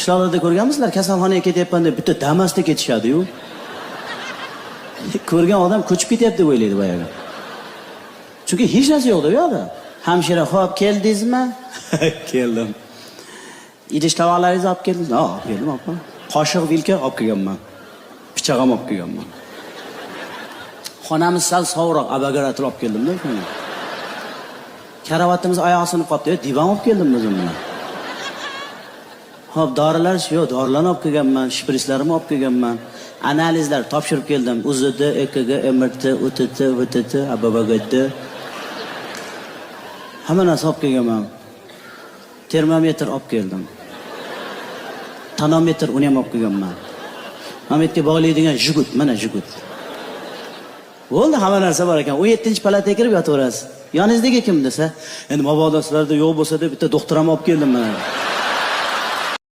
Qishloqlarda ko'rganmisizlar, kasalxonaga ketyapman deb bitta Damasda ketishadi-yu. Ko'rgan odam ko'chib ketyapti deb o'ylaydi boyagi. Chunki hech narsa yo'qda u yoqda. Hamshira, "Xo'p, keldingizmi?" "Keldim." "Idish tovoqlaringizni olib keldingizmi?" "Ha, olib keldim, opa." "Qoshiq, vilka olib kelganman. Pichoq ham olib kelganman. Xonamiz sal sovuqroq, обогреватель olib keldim-da. Karavotimiz oyog'i sinib qolibdi, divan olib keldim o'zim bilan. Xo'p, dorilar yo'q, dorilarni olib kelganman, shprislarni olib kelganman. Analizlar topshirib keldim. УЗД, ЭКГ, МРТ, УТТ, ВТТ, АБВГД. Hamma narsa olib kelganman. Termometr olib keldim. Tonometr, uni ham olib kelganman. Mana bu yerga bog'laydigan жгут, mana жгут. Bo'ldi, hamma narsa bor ekan. 17-palataga kirib yotaverasiz. Yoningizdagi kim desa, endi mabodo sizlarda yo'q bo'lsa deb bitta doktor ham olib keldim mana.